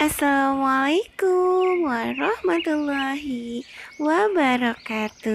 Assalamualaikum warahmatullahi wabarakatuh.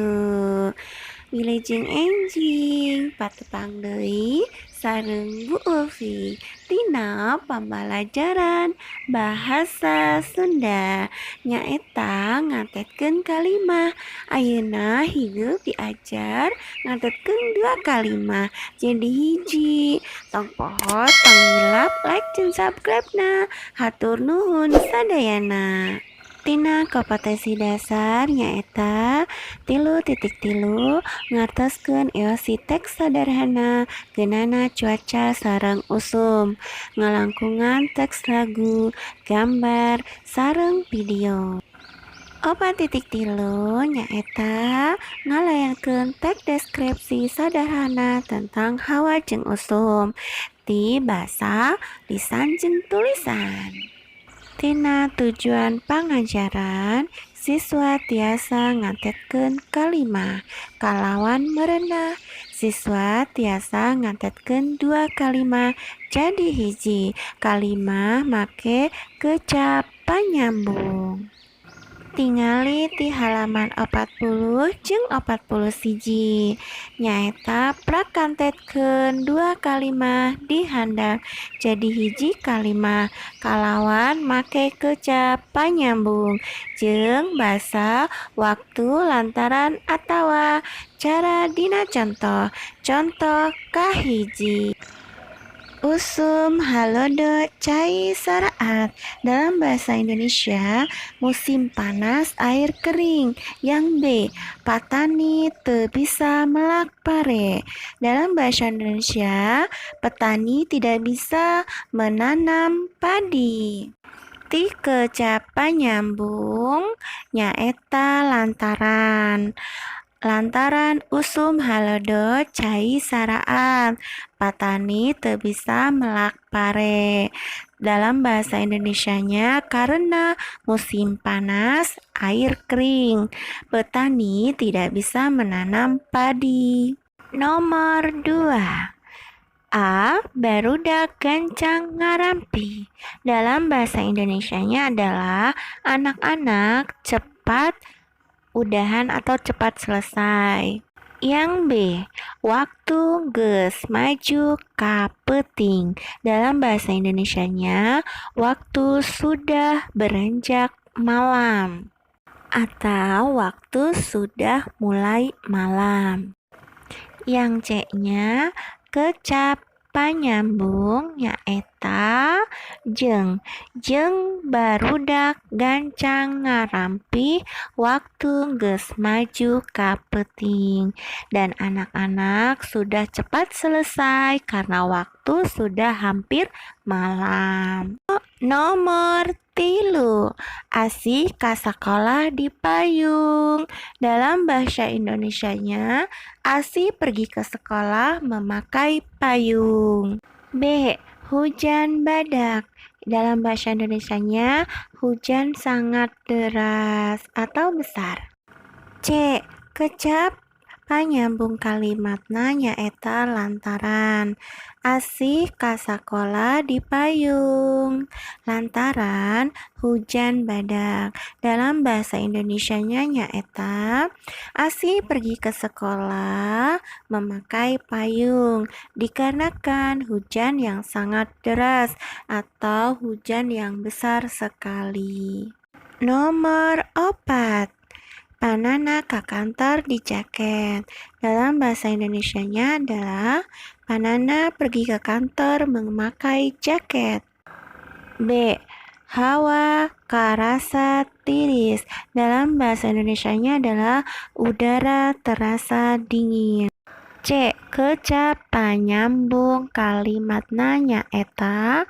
Wilujeng enjing patepang deui sareng Bu Ulfi tina pambalajaran bahasa Sunda, nyaeta ngantetkeun kalimah. Ayeuna hidup diajar ngantetkeun dua kalimah jadi hiji. Tong poho, tong hilap like jeung subscribe na. Hatur nuhun sadayana. Tina kompetensi dasar nyaeta 3.3, ngartoskeun eosi teks saderhana ngeunana cuaca sareng usum, ngalangkungan teks lagu, gambar, sareng video. 4.3 nyaeta ngalayankeun teks deskripsi saderhana tentang hawa jeung usum ti basa lisan jeung tulisan. Tina tujuan pangajaran, siswa tiasa ngantetkeun kalimah kalawan merenah. Siswa tiasa ngantetkeun dua kalimah jadi hiji kalimah make kecap panyambung. Tingali ti halaman 40 jeung 41, nyaeta prakantetkeun dua kalimah di handap jadi hiji kalimah kalawan make kecap panyambung jeung basa waktu lantaran atawa cara dina contoh. Contoh kahiji, usum halodo cai saraat. Dalam bahasa Indonesia, musim panas air kering. Yang B, patani teu bisa melak pare. Dalam bahasa Indonesia, petani tidak bisa menanam padi. Ti kecap panyambung nyaeta lantaran. Lantaran usum halodo cai saraat, patani teu bisa melak pare. Dalam bahasa Indonesianya, karena musim panas air kering, petani tidak bisa menanam padi. Nomor 2. A. Barudak gancang ngarampi. Dalam bahasa Indonesianya adalah anak-anak cepat udahan atau cepat selesai. Yang B, waktu geus maju ka peuting. Dalam bahasa Indonesianya, waktu sudah beranjak malam atau waktu sudah mulai malam. Yang C-nya, kecap panyambung nyaeta jeung. Jeung barudak gancang ngarampi, waktu geus maju ka peuting. Dan anak-anak sudah cepat selesai karena waktu sudah hampir malam. Nomor 3, Asih ka sakolah dipayung. Dalam bahasa Indonesianya, Asih pergi ke sekolah memakai payung. B. Hujan badak. Dalam bahasa Indonesianya, hujan sangat deras atau besar. C. Kecap panyambung kalimatna nyaeta lantaran. Asih ka sakolah dipayung lantaran hujan badak. Dalam bahasa Indonesianya nyaeta Asih pergi ke sekolah memakai payung dikarenakan hujan yang sangat deras atau hujan yang besar sekali. Nomor 4. Panana ka kantor dijaket. Dalam bahasa Indonesianya adalah Panana pergi ke kantor memakai jaket. B. Hawa karasa tiris. Dalam bahasa Indonesianya adalah udara terasa dingin. C. Kecap panyambung kalimatna nyaeta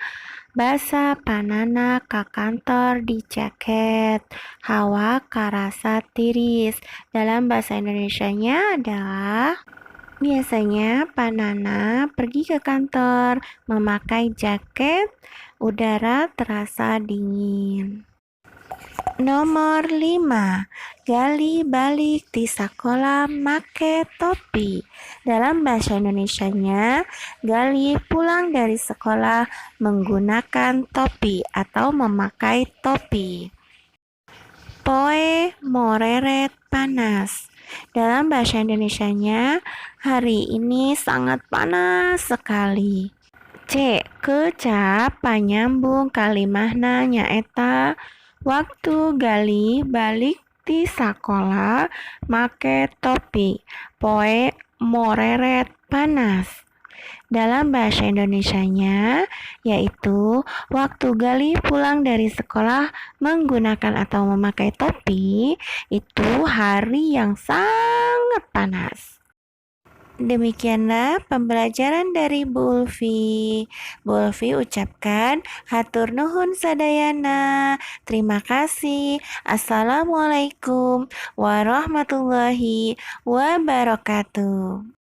basa panana ka kantor dijaket, hawa karasa tiris. Dalam bahasa Indonesianya adalah biasanya Panana pergi ke kantor memakai jaket, udara terasa dingin. Nomor 5, Galih balik ti sakola make topi. Dalam bahasa Indonesianya, Galih pulang dari sekolah menggunakan topi atau memakai topi. Poe moreret panas. Dalam bahasa Indonesianya, hari ini sangat panas sekali. C. Kecap panyambung kalimahna nyaeta waktu Galih balik ti sakola make topi, poe moreret panas. Dalam bahasa Indonesianya, yaitu waktu Galih pulang dari sekolah menggunakan atau memakai topi, itu hari yang sangat panas. Demikianlah pembelajaran dari Bu Ulfi. Bu Ulfi ucapkan hatur nuhun sadayana. Terima kasih. Assalamualaikum warahmatullahi wabarakatuh.